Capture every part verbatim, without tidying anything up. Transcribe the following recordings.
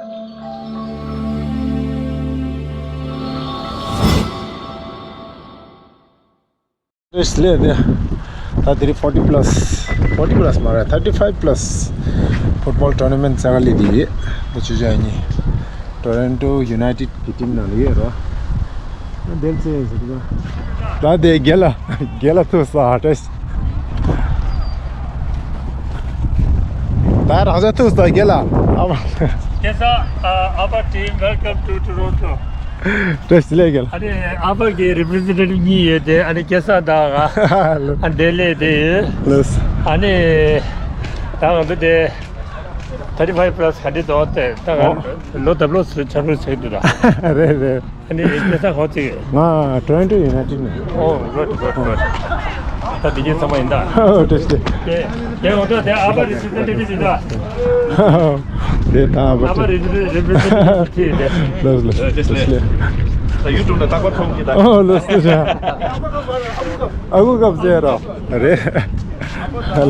ལས་དེ་ད་དེ་རིང་forty plus, forty plus མ་རེད། thirty five plus football tournament རྩ་ག་ལས་དེ་ཡོད། ད་ཆུ་བྱ་གཉིས་Toronto United གི་team ནང་ལ་ཡོད་རོ། འདེམས་ཚེ་ཟེར་གི། ད་དེ་རྒན་ལགས། རྒན་ལགས་ཐུག་སོང་། ཨ་བཀྲ་ཤིས། ད་རང་ཅག་ཐུག་སོང་། རྒན་ལགས། ཨ་མ། སྐལ་བཟང་། ཨ་ཨ་ཕ་team, welcome to Toronto. བཀྲ་ཤིས་བདེ་ལེགས་རྒན་ལགས། ཨ་ནི་ཨ་ཕ་གི་representative གཉིས་ཡོད་དེ། ཨ་ནི་སྐལ་བཟང་དང་ང་། ལོ། ཨ་བདེ་ལེགས་དེ་ཡོད། ལོས། ཨ་ནི་ད་ང་ཚོ་དེ་thirty five plus ག་འདྲ་འདུག་དེ། ད་ང་ཨོ། ལོ་ད་ལོ་སུ་ཆ་རུ་ཟེར་འདུག་ད། རེད་རེད། ཨ་ནི་སྐལ་བཟང་ཁོང་ཅིག་ང་Toronto United ནས། ཨོ། good, good, good. ད་དེ་གྱད་ཚང་མ་ཡིན་ད། ཨོ། བཀྲ་ཤིས་བདེ། དེ་དེ་འོ་ད་དེ་ཨ་ཕ་representative ཡིན་ད། དེ་ད་ཨ་ཕ། ཨ་ཕ་representative ཡིན་དེ། ལོས་ལོས། བཀྲ་ཤིས་བདེ་ལེགས། ད་YouTube ནང་རྟག་པར་མཐོང་གི་ད། ཨོ། ལོས་ལོས། ཨ་ཁུ་སྐབས་ཟེར་རོ། རེད།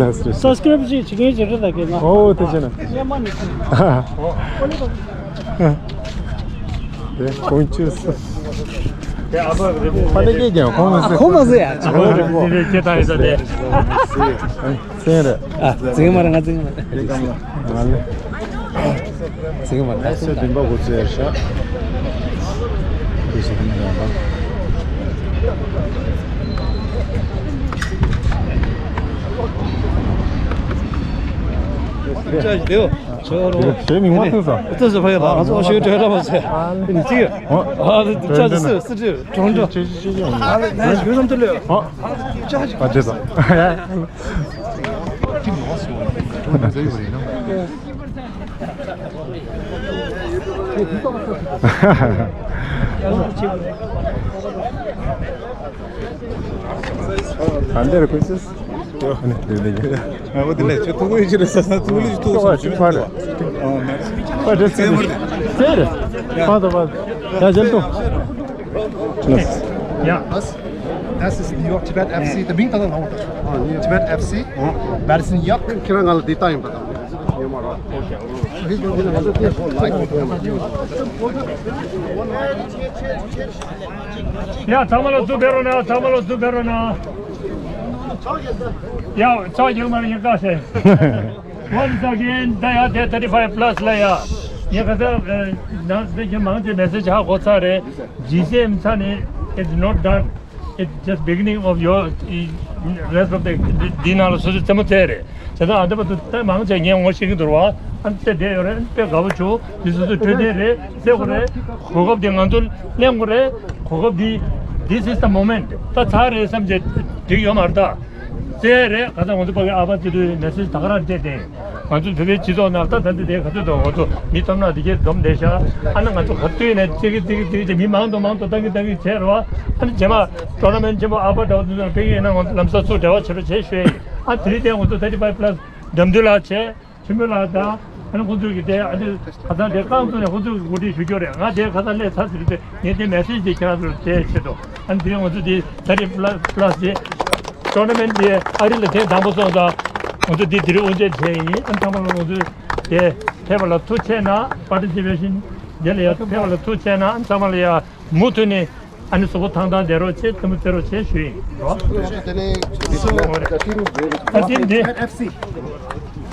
ལོས་ལོས། Subscribe ཅིག་བྱེད་མཁན་ཅིག་རེད་ད་གན་ན། ཨོ། དེ་བྱས་ན། སྔོན་མ་ནས་ཟིན། དེ་ཀོང་ཅུས། དེ་ཨ་ཕ་རེད། ཕ་ནི་སྐད་ཀྱང་ཁོང་མ་ཟེར། ཁོང་མ་ཟེར་ཡ། ཨ་ཕ་རེད། ཁྱེད་ད་ཡིན་ས་དེ། ཨ། ཚེ་རེད། ཨ། ཚེ་མ་རེད། ང་ཚེ་མ་རེད། ང་ལེ། ཚེ་མ་རེད། ཚེ་བདུན་པ་གོ་ཚེ་ཤ། དེ་ཞིག་ཡིན་ཡང་པ། ཅག་ཡོད། ཞེས་མིང་མ་ཐོས་སོ། ཐོས་སོ། ཕ་ཡ་ལ་ང་ཚོ་ཞོལ་གྲོས་ར་མ་ཟེར། ནི་ཅི། ཨ། ཅག་སི་སི་ཏྲི་གྲོང་གྲོང་། ཨ་ལ་ནས་ཞུ་བསམ་ཏུ་ལོས། ཨ། ཅག་ཅག་ཨ་ཅེ་ས། ཨ་འདིར་ཁུ་སིས། ཨ་ནི་དེ་དེ་གྱད། ཨ། འོ་དེ་ལས་ཁྱོད་ཐུག་གི་ཅི་རེད་ཟེར་ན། ཐུག་གི་ཅི་ཐུག་སོང་ཅི་མ་རེད། ཨ་ནི་པ་དེ་ཚེ་རེད། ཚེ་རེད། པ་དང་པ། ཡ་ཇལ་ཏུ། ཡ། This is New York Tibet F C. དེ་མིང་ད་ལྟ་ལབ་འོང་ད། Tibet F C. Madison Yak. ཁྱེད་རང་ང་ལ་འདི་ལྟ་ཡིན་པ་དང་། ཡ། ཚང་མ་ལ་ཚུར་ཕེབས་རོགས་གནང་། ཚང་མ་ལ་ཚུར་ཕེབས་རོགས་གནང་། ཡ། ཚོགས་རྒྱག་མ་རེད། ཡིན་ཀ་ཟེར། Once again ད་ཡ་དེ་thirty five plus ལ་ཡ། ངས་ཁ་སང་ནང་དེ་གྱད་མང་ཆེ་message ཧ་གོ་ཚར་རེད། G C M ཚ་ནི་it's not done. It's just beginning of your rest of the འདི་ནང་ལ་སོ་སོའི་རྩེད་མོ་རྩེ་རེད། བྱས་ཙང་ཨ་འདི་བར་དུ་ད་མང་ཆེ་ངས་ངོ་ཤེས་ཀྱི་འདུག་བ། ཨ་ནི་དེ་བསྡད་ཡོད་རེད། དཔེ་དགའ་པོ་བྱུང་། འདི་སོ་སོའི་འཕྲོད་བསྟེན་རེད། རྩེ་དགོས་རེད། གོ་སྐབས་འདི་ང་ཚོ་ལེན་དགོས་རེད། གོ་སྐབས་འདི། This is the moment. ད་ཚར་རེད་བསམ་བྱས་འགྲིག་ཡོད་མ་རེད་ད། རྩེ་རེད། ཁ་སང་ང་ཚོ་ཕ་གི་ཨ་ཕ་སྤྱི་འཐུས་message ད་ག་རང་སྤྲད་དེ། ང་ཚོ་བོད་པའི་སྤྱི་ཚོགས་ནང་ད་ད་འདི་དེ་ག་ཚོད་དང་ང་ཚོ་མི་སྟོབས་ན་དེ་གྱད་འཛོམས་བསྡད་ཤག་ཨ་ནི་ང་ཚོ་ག་དུས་ནས་ཙི་གི་ཙི་གི་ཙི་གི་ཙི་མི་མང་དུ་མང་དུ་བཏང་གི་བཏང་གི་བྱས་རོགས། ཨ་ནི་རྗེས་མ་tournament ཆེན་པོ་ཨ་ཕ་འདྲ་བོ་འདི་ཚོ་སྤེལ་གི་ཡིན་ན་ང་ཚོ་ལམ་སང་ཚུར་འབྲེལ་བ་བྱེད་རོགས་བྱེད་ཞུ་ཡ་ཡིན། ཨ་དེ་རིང་དེ་ང་ཚོ་thirty five plus འགྲམ་དུས་ལགས་བྱས། ཆེན་པོ་ལགས་དང་ཨ་ནི་ཁོང་ཚོ་གི་དེ་ཨ་ནི་ཁ་སང་དེ་རྐང་བཙུགས་ནས་ཁོང་ཚོ་གི་གོ་སྒྲིག་ཞུ་རྒྱུ་རེད། ང་དེ་ཁ་སང་སླེབས་ཚར་ཟིན་དུས་ངས་དེ་message དེ་ཁྱེད་རང་ཚོར་དེ་བྱེད་དོ། ཨ་ནི་དེ་ང་ཚོ་དེ་thirty plus དེ་tournament དེ་ཨ་རི་ལ་ཐེངས་དང་པོ་སོང་ཙང་ང་ཚོ་དེ་དེ་རིང་དབུ་འབྱེད་བྱས་ཡིན། ཨ་ནི་ཚང་མ་ལ་ང་ཚོས་དེ་ཕེབས་པ་ལ་ཐུགས་ཆེ་གནང་། participation དེ་ལ་ཡ་ཕེབས་པ་ལ་ཐུགས་ཆེ་གནང་། ཨ་ནི་ཚང་མ་ལ་ཡ་མུ་མཐུད་ནས་ཨ་ནི་གཟུགས་པོ་ཐང་ཐང་བསྡད་རོགས་བྱེད། རྩེད་མོ་རྩེ་རོགས་བྱེད་ཞུ་ཡིན་རོ། ད་team འདི་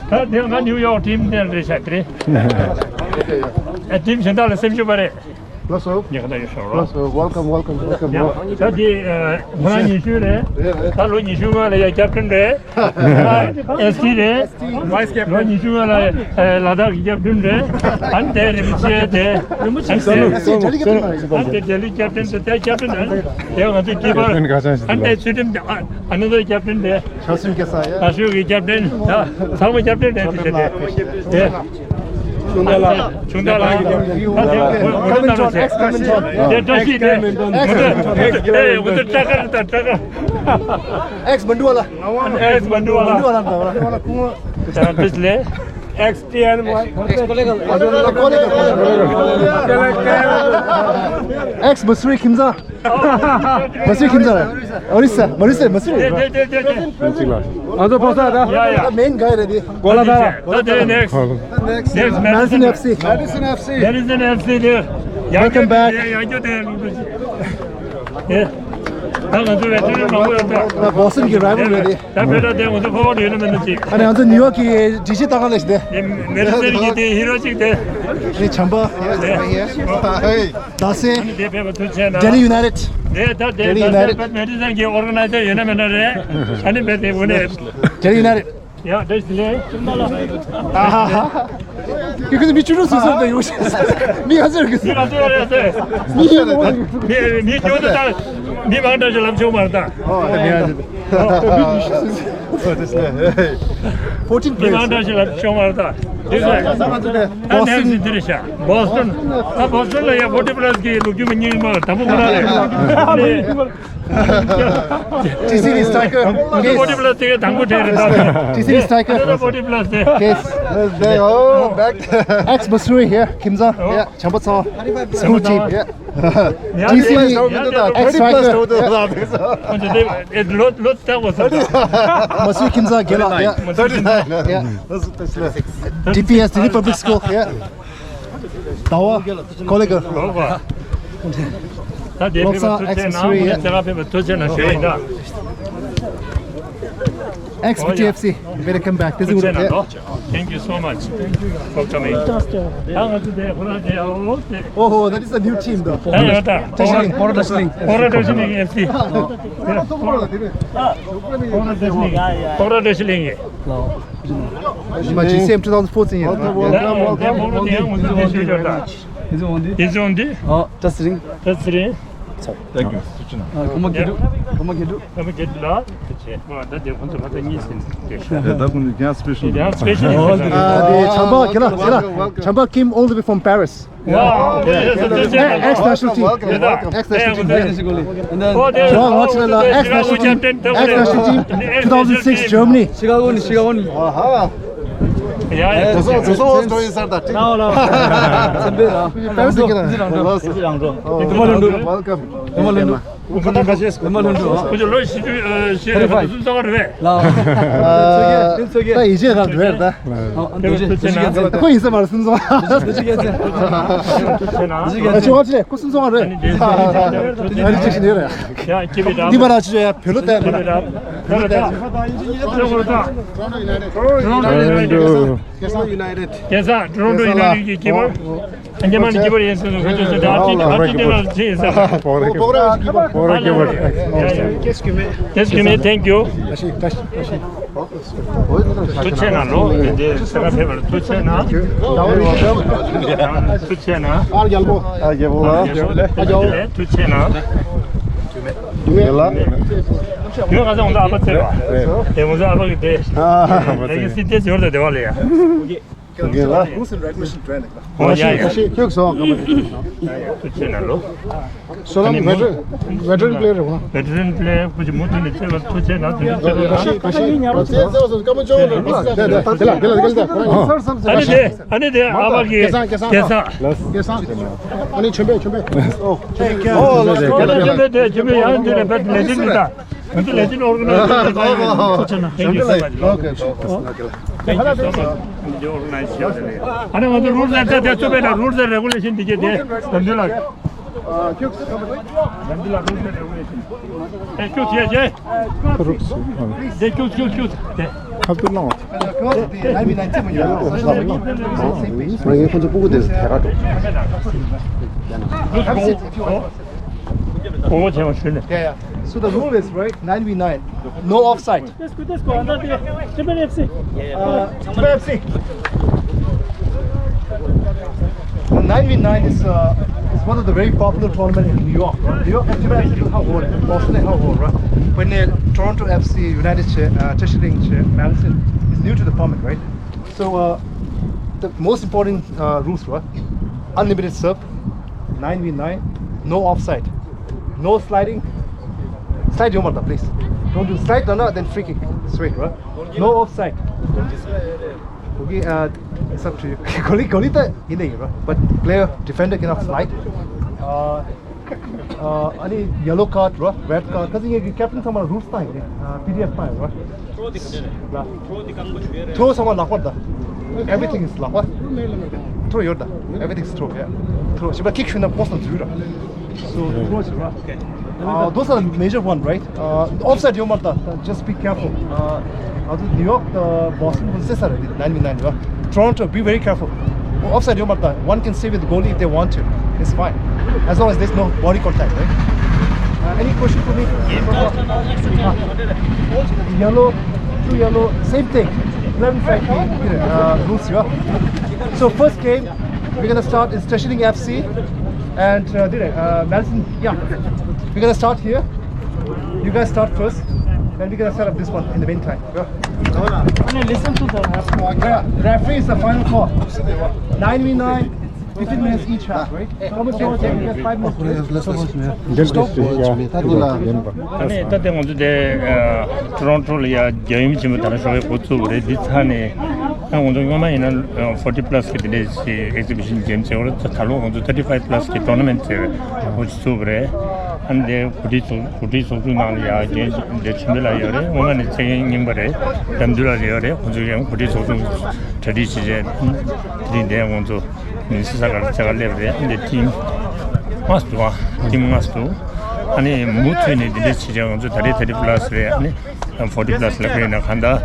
ད་དེ་ང་New York team ནས་རེད་ཤག་དེ་རེད། ཨ་team གཞན་དག་ལ་སེམས་ཤུགས་པ་རེད། ལགས་སོ། ཉེ་ཁ་ད་ཡོད་ཤོག་རོ། ལགས་སོ། Welcome, welcome, welcome, bro. ད་དེ་ང་ཉི་ཤུ་རེད། ད་ལོ་ཉི་ཤུ་སྔོན་ལ་ཡ་captain རེད། S T རེད། Vice captain ལོ་ཉི་ཤུ་སྔོན་ལ་ལ་དྭགས་ཀྱི་captain རེད། ཨ་ནི་དེ་རིན་པོ་ཆེ་དེ། ཨ་ནི་དེ་ལྡི་ལི་captain དེ་དེ་captain ཨ་ནི་དེ་ང་ཚོའི་keeper ཨ་ནི་དེ་ཚུལ་ཁྲིམས་ཨ་ནི་དེ་captain དེ། ཨ་ཤུ་གི་captain དེ། ཚང་མ་captain དེ་དེ་དེ། ཆུང་མདའ་ལགས། ད་དེ་ངོ་ཚ་ནོ་ཆེ། དེ་བཀྲ་ཤིས་དེ། ངོ་ཚ་ཨེ་ངོ་ཚ་སྐྲག་ག་རེད་ད་སྐྲག་ག་ཨེགས་མ་འདུག་བ་ལ། མ་འདུག་བ་ལ་འདུག་བ་ལ་ཁོང་། ད་དེ་ལས། X T N. X Masuri Kimza. Masuri Kimza. Orisa, Marisa, Masuri. Anzo posa da. Yeah, yeah. Main guy ready. Gola da. Next. Next. Madison F C. Madison F C. Madison F C. Welcome back. Yeah, yeah. ད་ང་ཚོ་བེ་ཊ་རན་མང་པོ་ཡོད་ད། Boston གི་rivalry རེད། ད་བེ་ཊ་དེ་ང་ཚོ་ཕོ་བ་ཡོད་ན་མེད་ན་ཅིག་ཨ་ནི་ང་ཚོ་ནིའུ་ཡོག་གི་ཌི་ཇེ་ལྟ་ག་ལ་ཞིག་དེ། དེ་མེ་རི་སན་གྱི་དེ་ཧི་རོ་ཅིག་དེ། དེ་བྱམས་པ། དེ་ཧེ། ད་སེ། ཨ་ནི་དེ་ཕེབས་པ་ཐུགས་རྗེ་ཆེ་གནང་། Delhi United། དེ་ད་དེ་Delhi ད་སེ། United། མེ་རི་སན་གྱི་ཨོར་ག་ནའི་ཛར་ཡོད་ན་མེད་ན་རེད། ཨ་ནི་བེ་དེ་དབུ་ནས། Delhi United། ཡ་དེ་ཞི་ལེ། ཨ་ཧ་ཧ། ཁྱོད་ཀྱིས་མི་བཅུ་དྲུག་སུ་སོར་དུ་ཡོང་ཤེས། མི་ང་ཚོར་གི་སུ། མི་ང་ཚོར་ཡོད་རེད་ཟེར། མི་ཡོད་མི་མི་ཁྱོད་ད་མི་མང་འདྲ་ཞིག་ལབ་ཆོག་མ་རེད་ད། ཨོ་ཡ་ཡ། Fourteen players། མི་མང་འདྲ་ཞིག་ལབ་ཆོག་མ་རེད་ད། དེ་ཟེར། ཨ་ནེམ་སི་དེ་རེད་ཤག Boston། ཨ་Boston་ལ་ཡ་forty plus གི་ལོ་རྒྱུས་མ་རྙིང་མ་དང་པོ་ཁོ་རང་རེད། T C B striker. Case. Forty plus དེ་དང་པོ་དེ་རེད་ད། T C B striker. Another forty plus དེ། Case. They all back. X Masuri here. Kimza. Yeah. བྱམས་པ་ཚོ། School team. Yeah. T C B. X striker. ཁོང་ཚོ་དེ་ལོ་ལོ་ལྟ་བ་ས། Masuri Kimza Gela. Yeah. Thirty nine. Yeah. D P S, Delhi Public School. Yeah. ཟླ་བ། ཀོ་ལེ་གར། ད་དེ་ཕེབས་པ་ཐུགས་རྗེ་གནང་། ལོག་ས་X Masuri། དེ་ག་ཕེབས་པ་ཐུགས་རྗེ་གནང་ཞུ་ཡིན་ད། X B T F C better come back. This is good. Thank you so much for coming. ད་ང་ཚོ་དེ་ཁོ་རང་དེ་ཨོ་དེ། Oh, that is a new team though. ད་ཡོད་ད། Pora Wrestling. Pora Wrestling F C. Pora Wrestling. Pora Wrestling. My G C M twenty fourteen. Welcome, welcome, welcome. Is it on this? Is it on this? Oh, just ring. Just ring. Thank you. Uh, come on, get it. Come on, get it. Come on, get it. Well, that they want to have a new thing. ད་ཁོང་ཚོ་ཡང་special། ཡང་special། ཨ་དེ་བྱམས་པ་ཁྱེད་ལ་ཁྱེད་ལ། བྱམས་པ་came all the way from Paris. Wow. Ex national team. Ex national team. Ex national team. Ex national team. Two thousand six Germany. Chicago ནས། Chicago ནས། ཡ་ཡ། དེ་སོང་དེ་སོང་ཨོ་སི་ཊྲེ་ལི་ཡ་སར་དང་ཊིག་ལའོ་ལའོ། ཚན་པས་ར། པེ་རི་སི་གི་ར། དེ་མ་ལོན་འགྲོ། དེ་མ་ལོན་འགྲོ། Welcome. དེ་མ་ལོན་འགྲོ། ཁོང་ཚོ་ལོ་བཞི་བཅུ་ཨ་བཞི་ལ་ཕར་སུམ་ཚོགས་རེད། ལའོ། ད་ཡིད་ཆེས་རང་རེད་ད། ཁོ་ཡིན་ས་མ་རེད་སུམ་ཚོགས། ཨ་ཆུང་བ་ཆེ་ཁོ་སུམ་ཚོགས་རེད། ཨ་ནི་ཅིག་ཞིག་ཡོད་རེད། འདི་པར་ཨ་ཆུ་ཡ་བོད་ལོ་བསྟན་པ་རེད། Toronto United. Yes, sir. Toronto United གི་ཀི་པར། ཨ་ཉི་མ་ནི་ཀི་པར་ཡིན་ཟེར་ནས་ཁོ་ཚོས་ཟེར་ཨ་ཅི་ཨ་ཅི་དེ་ལ་ཅི་ཡིན་ཟེར། Pora keeper. Pora keeper. Yes, give me, thank you. ཐུགས་རྗེ་གནང་ལོ། འདི་འདྲའི་ས་ག་ཕེབས་པར་ཐུགས་རྗེ་གནང་། ཐུགས་རྗེ་གནང་། ཨ་རྒྱལ་པོ། ཨ་རྒྱལ་པོ་ལ། ཨ་རྒྱལ་པོ། ཐུགས་རྗེ་གནང་། ཡོད་ལ། ཡོད་ང་ཚོ་ང་ཚོ་ཨ་ཕ་ཚེ་བ། དེ་ང་ཚོ་ཨ་ཕ་གི་དེ། ཨ་ཕ་ཚེ། ལས་ཀྱི་སྲིད་དེ་ཡོད་དེ་དེ་བ་ལ་ཡ། Rules and regulation འགྲོ་ཡ་ལ། ཨོ་ཡ་ཡ། ཁྱོད་སོང་ང་མ། ཐུགས་རྗེ་གནང་ལོ། སོ་ལམ་veteran veteran player རེད་བ། Veteran player ཁོ་ཅི་མུ་མཐུད་ནས་བརྩེ་བ་ཐུགས་རྗེ་གནང་དུས་ཚོད་ལ། ཨ་ནི་དེ་ཨ་ནི་དེ་ཨ་མ་གི་སྐལ་བཟང་སྐལ་བཟང་། ཨ་ནི་ཆོས་འཕེལ་ཆོས་འཕེལ། ཨོ་ཆོས་འཕེལ་དེ་ཆོས་འཕེལ་ཡང་འདི་ནས་བེད་ལས་དོན་འདི་དང་། ང་ཚོ་ལས་དོན་ཨོར་ག་ནའི་ཛར་ཐུགས་རྗེ་གནང་། Thank you so much. Thank you so much. འདི་ཨོར་ག་ནའི་ཛར་བྱས་ནས། ཨ་ནི་ང་ཚོ་རུལ་སི་ལ་ད་དེ་ཚོ་བེད་ལ་རུལ་སི་རེ་གུ་ལེ་ཤན་འདི་གས་དེ་ལམ་འདི་ལ། ལམ་འདི་ལ་རུལ་སི་རེ་གུ་ལེ་ཤན། ཨེ་ཁྱོད་བྱས་བྱས། དེ་ཁྱོད་ཁྱོད་ཁྱོད་དེ། ཁ་བཏུ་ལངས། མ་ངས་ཁོ་ཚོ་སྤུ་གུ་དེ་ཐད་ཀར་འགྲོ། ལགས་སོ། ཨོ་བྱས་མ་ཞུས་ནས། Yeah, yeah. So the rule is, right, nine v nine, no offside. Let's go, let's go. Another day. Triple F C. Uh, Triple F C. The nine v nine is, uh, is one of the very popular tournament in New York. New York, Triple F C is how old? Boston is how old, right? When uh, Toronto F C, United, uh, Chesapeake, Madison is new to the format, right? So, uh, the most important uh, rules were unlimited serve, nine v nine, no offside, no sliding. Slide your mother, please. Don't do slide, no, no, then free kick, straight, right? No offside. Okay, uh, it's up to you. Goalie, goalie ད་ཡིན་ནའི་ཡིན་ར། But player, defender cannot slide. Uh, uh, ཨ་ནི་yellow card ར། Red card. ཁ་སང་ངའི་captain ཚང་མ་rules བཏང་ཡོད་རེད། Uh, P D F བཏང་ཡོད་ར། Throw ཚང་མ་ལག་པར་ད། Everything is ལག་པར། Throw ཡོད་ད། Everything is throw, yeah. Throw. ཞིབ་པ་kick ཤོད་ན་post ལ་འཛུལ་ར། So, throw ཞིག་ར། Uh, those are the major one, right? Uh, offside ཡོད་མ་རེད་ད། Just be careful. Uh, ཨ་ཚོ་New York དང་Boston ཁོ་སེ་ས་རེད། Nine v nine ར། Toronto, be very careful. Offside ཡོད་མ་རེད་ད། One can save with the goalie if they want to. It's fine. As long as there's no body contact, right? Uh, any question for me? Uh, yellow, two yellow, same thing. Eleven side, uh, rules, yeah. So first game, we're gonna start in Station F C, and uh, did it, uh, Madison, yeah. We're gonna start here. You guys start first, and we're gonna set up this one in the meantime. Yeah. Only listen to the yeah, referee is the final call. Nine v nine, fifteen minutes each half, right? How much time? You get five minutes. Stop. Stop. ཨ་ནི་ད་ལྟ་ང་ཚོ་དེ་Toronto ལ་ཡ་རྒྱལ་ཡུམ་ཆེན་མོ་དར་ཤོག་གི་འགོ་བཙུགས་པ་རེད། འདི་ཚར་ནས་ད་ང་ཚོ་སྔོན་མ་ཡིན་ན་forty plus གི་དེ་འདྲའི་exhibition game བྱས་པ་རེད། ད་ད་ལོ་ང་ཚོ thirty five plus གི་tournament བྱས་པའི་འགོ་ཚུགས་པ་རེད། ཨ་ནི་དེ་གོ་སྒྲིག་ཚོགས་གོ་སྒྲིག་ཚོགས་ཆུང་ནང་ལ་ཡ་རྒན་འདི་ཆོས་འཕེལ་ལགས་ཡོད་རེད། སྔོན་མ་ནས་རྩེད་མཁན་རྙིང་པ་རེད། རྒྱ་མདུན་ལགས་ཡོད་རེད། ཁོང་ཚོ་ཡང་གོ་སྒྲིག་ཚོགས་ཆུང་གྲ་སྒྲིག་བྱས་བྱས་དེ་རིང་འདིར་ང་ཚོ་མི་སི་ས་གར་རྒྱ་གར་སླེབས་རེད། འདི་team ལྔ་ཙམ་འདུག་ཨ། team ལྔ་ཙམ་འདུག་ཨ་ནི་མུ་མཐུད་ནས་འདི་འདྲ་བྱས་བྱས་ང་ཚོ་ད་རེས་thirty plus རེད། ཨ་ནི་forty plus ལ་ཕེབས་ན་གང་ལྟར་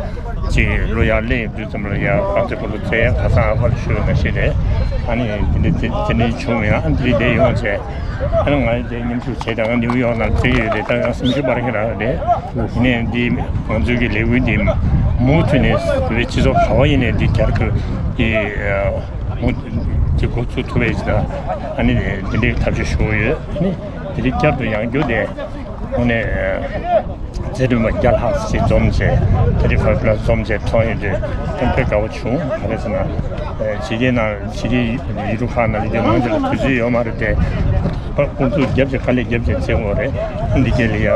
ཅིག་ལོ་ཡར་སླེབས་དུས་ཙམ་ལ་ཡ་ཨ་ཙི་ཁོ་ལོ་ཚེ་ཁ་སང་ཨ་ཕར་ཞུ་ན་ཤེས་རེད། ཨ་ནི་འདི་འདྲ་དེ་དེ་འདྲའི་བྱུང་ཡང་ཨ་འདི་འདྲ་ཡོང་བྱས། ཨ་ནི་ང་དེ་མཉམ་ཞུགས་བྱས་ད་ང་ནིའུ་ཡོག་ནང་བཙུགས་ཡོད་རེད། ད་ཡང་སུམ་ཅུ་པར་ཁེ་རང་རེད། ཡིན་ནའི་འདི་ང་ཚོའི་གི་ལས་འགུལ་འདི་མུ་མཐུད་ནས་བོད་སྤྱི་ཚོགས་ག་བ་ཡིན་ནའི་འདི་བསྐྱར་དུ་འདི་མུ་འདི་འགོ་ཚུགས་ཐུབ་པའི་ཆེད་དུ་ཨ་ནི་འདི་འདྲའི་ཐབས་ཤེས་ཞུ་གི་ཡོད། ཨ་ནི་འདི་རིགས་བསྐྱར་དུ་ཡང་བསྐྱར་དེ་དངོས་གནས་རྩེད་འགྲན་པ་བརྒྱ་ལྷག་ཅིག་འཛོམས་བྱས་thirty five plus འཛོམས་བྱས་ཐོན་ཡོད་དུས་དཔེ་དགའ་བོ་བྱུང་། ག་རེ་ཟེར་ན་ཕྱི་རྒྱལ་ནང་ཕྱི་རྒྱལ་ཡུལ་གྲུ་ཁག་ནང་ལ་ཡོད་མང་ཆེ་ལ་དུས་ཚོད་ཡོད་མ་རེད་དེ། ཁོང་ཚོས་རྒྱབ་ཀྱི་དཀའ་ལས་རྒྱབ་ཀྱི་བྱེད་དགོས་རེད། འདི་གས་ལ་ཡ་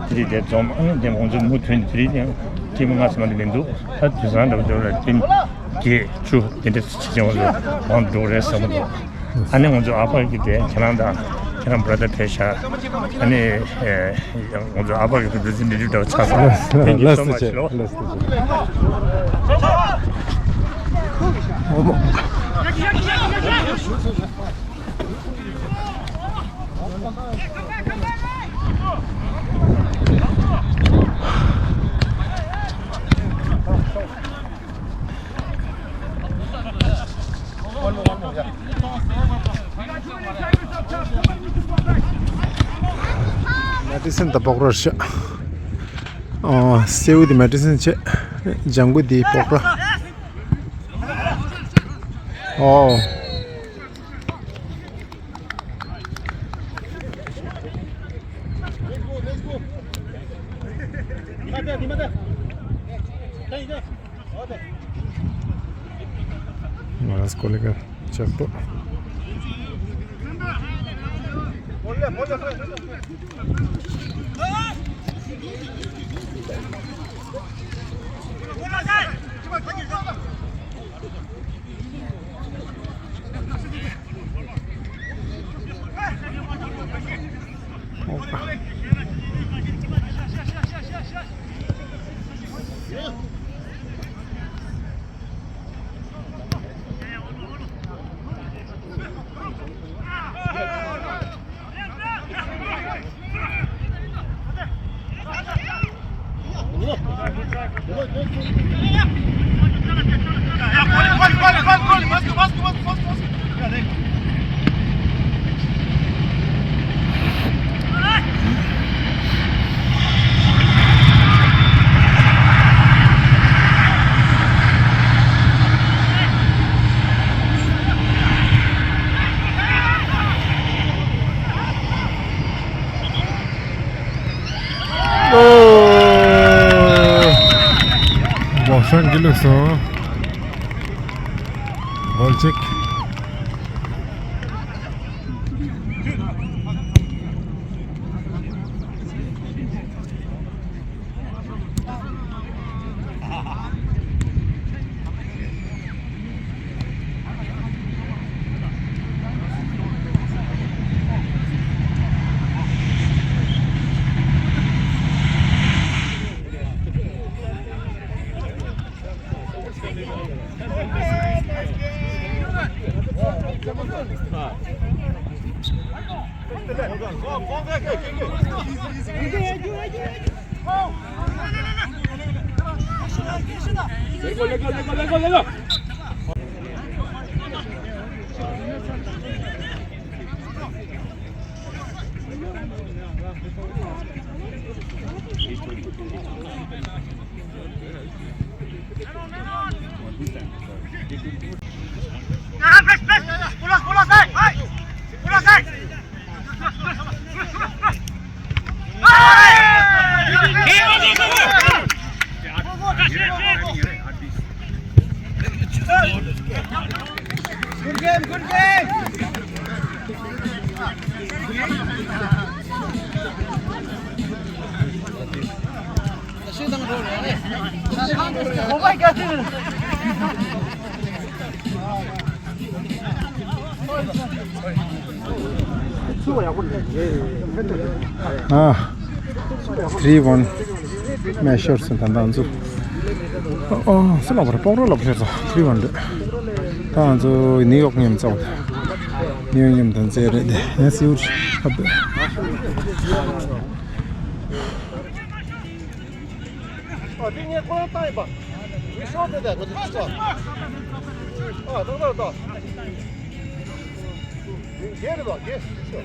དེ་རིགས་དེ་འཛོམས། ཨ་ནི་དེ་ང་ཚོ་མུ་མཐུད་དེ་རིགས་ཀྱང་ཐིམ་ལྔ་ཙམ་ལས་མི་འདུག་ད་དུས་སང་འདྲ་པོ་འདྲ་པོ་ལ་ཐིམ་བརྒྱད་བཅུ་དེ་འདྲ་ཅིག་ང་ཚོ་མང་དུ་འགྲོ་གི་རེད་བསམ་གྱི་འདུག་ཨ་ནི་ང་ཚོ་ཨ་ཕ་གི་དེ་ཁྱེད་རང་དང་ཁྱེད་རང་brother་ཕེབས་ཤག་ཨ་ནི་ཨེ་ང་ཚོ་ཨ་ཕ་གི་representative་འདྲ་པོ་ཆགས་སོང་། Thank you so much. ལགས་སོ་ཆེ། ལགས་སོ་ཆེ། Madison དང་སྤོག་ར་རེད་ཤག་ཨོ། སེའུ་དེ་Madison་བྱས། ལྗང་གུ་དེ་སྤོག་ར། ཨོ། Maras kolega çarptı. ཨོ། བག་ཤང་གི་ལུགས་སོང་། ཧོལ་ཅིག Good game, good game. ཨ། three one measures ད་ལྟ་ཚུགས། ཨོ་སུ་ལབ་པ་རེད། སྤོག་རོ་ལབ་ཤེས་སོ། three one རེད། ད་ང་ཚོ་ནིའུ་ཡོག་མཉམ་ཚོགས། ནིའུ་ཡོག་མཉམ་དང་རྩེད་རེད་དེ་ངས་སིའུ་ཧ་པེ། ཨ་དེ་ངས་ཁོ་རང་བཏང་ཡིན་པ། ངས་ཤོག་དེ་དེ་ཁོ་ཚོ་ཤོག་ཨ་ཏག་ཏག་ཏག་རྒྱལ་རེད་པ་རྒྱལ་ཤོག